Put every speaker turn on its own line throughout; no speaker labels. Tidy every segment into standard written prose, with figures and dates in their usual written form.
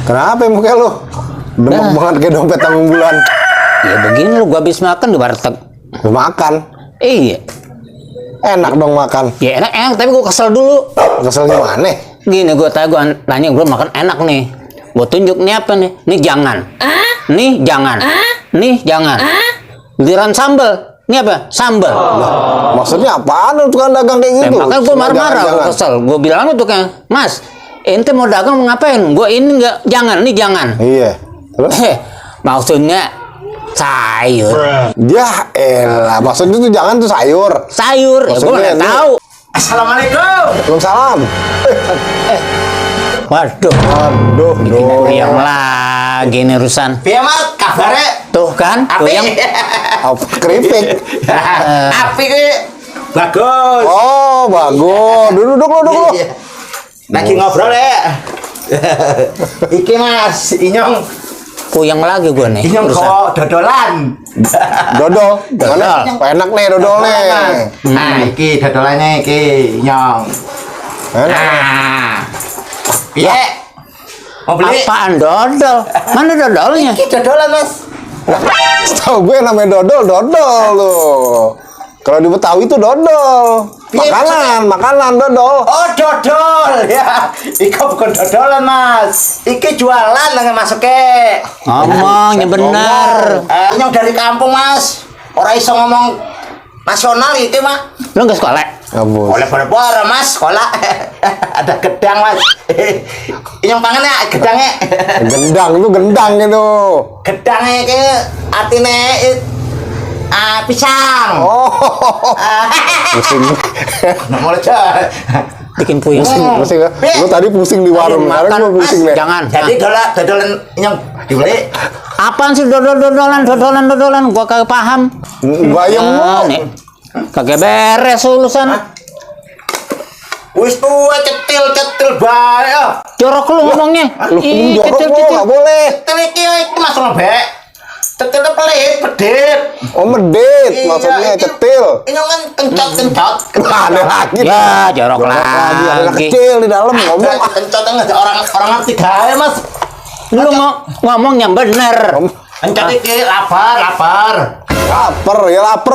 Kenapa muka lu? Demek banget kayak dompet tanggung bulan.
Ya begini lu, gua habis makan di warteg.
Lu makan?
Iya.
Enak dong makan.
Ya enak, tapi gua kesel dulu.
Kesel gimana?
Gini, gua nanya, gua makan enak nih. Gua tunjuk nih apa nih? Nih jangan. Nih jangan. Nih jangan. Giliran sambel. Ini apa? Sambel.
Maksudnya apaan lu tukang dagang kayak gitu?
Makanya gua marah-marah, gua kesel. Gua bilang itu kan, Mas, ente mau dagang mau ngapain? Gua ini enggak, jangan, nih jangan.
Iya. Terus?
Maksudnya sayur.
Ya elah, maksudnya tuh jangan tuh sayur.
Sayur, ya gua nggak tahu.
Assalamualaikum.
Waalaikumsalam.
Waduh,
Aduh,
yang lagi nih urusan.
Piye Mat, kabare?
Tuh kan, tuh yang
keripik.
Api ki. Bagus.
Oh, bagus. Duduk lu.
Lagi ngobrol ya. Iki Mas, inyong
puyeng lagi gua nih.
inyong
urusan.
kok dodolan.
Dodol. Mana? Enak nih dodol nih.
Nah, iki dodolannya iki inyong.
Enak.
Nah. Piye? Mau beli?
Apaan dodol? Mana dodolnya?
Iki dodolan Mas.
Tahu gue namanya dodol lu. Kalau di Betawi itu dodol. Makanan dodol.
Oh, dodol ya. Iku bukan dodolan Mas. Iki jualan nang masuke.
Ngomongnya bener.
Inyong dari kampung Mas. Ora iso ngomong nasional iki Mak.
Lu nggak sekolah?
Ngabus.
Oleh para Mas, sekolah. Ada gedang Mas. Inyong pangan ya gedangnya.
Gendang itu.
Gedangnya iki artine pisang.
Oh. Pusing.
Nah, mulai aja.
Bikin puyeng.
Pusing. Lu tadi pusing di warung, sekarang
Makan,
gua pusing
Mas,
deh.
jangan.
Jadi dodolan inyong dibeli.
Apaan sih dodolan? Gua kagak paham.
Bayang lu.
Nih, kagak beres urusan.
Wis tuwe cetil bae.
Jorok lu ngomongnya.
Lu
Ih,
jorok lu,
kecil.
nggak boleh.
Cetil iki Mas Robek. Cetil pelit, pedet.
Oh, medit.
Iya,
Maksudnya
ini-
cetil.
Inyong kan kencot.
Ada lagi.
Ya, jorok
Ada anak
lagi.
kecil di dalam ngomong.
Kencot enggak orang ngerti gawe Mas.
Lu ngomong yang bener.
Kencot iki lapar.
Lapar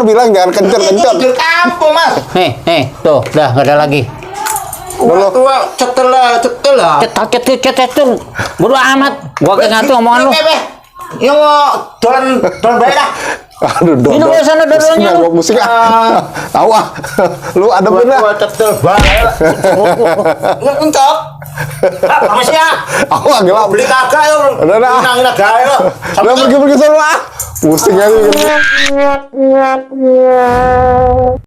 bilang jangan kencot.
Di kampung Mas.
Nih, tuh, udah gak ada lagi.
Tua cetil lah.
Cetil. Bodo amat. Gua kagak ngerti omongan lu.
Yang dolan bae lah.
Aduh,
Ini
dodol.
lu sana dodolnya, lu.
Musik Tahu ah. Lu ada bener.
Tua cetil bae. Kencot. Masnya.
Awak gelap.
Beli kagak yo.
Udah dah.
Nang gawe lo.
Udah pergi sana ah. Pusing aja.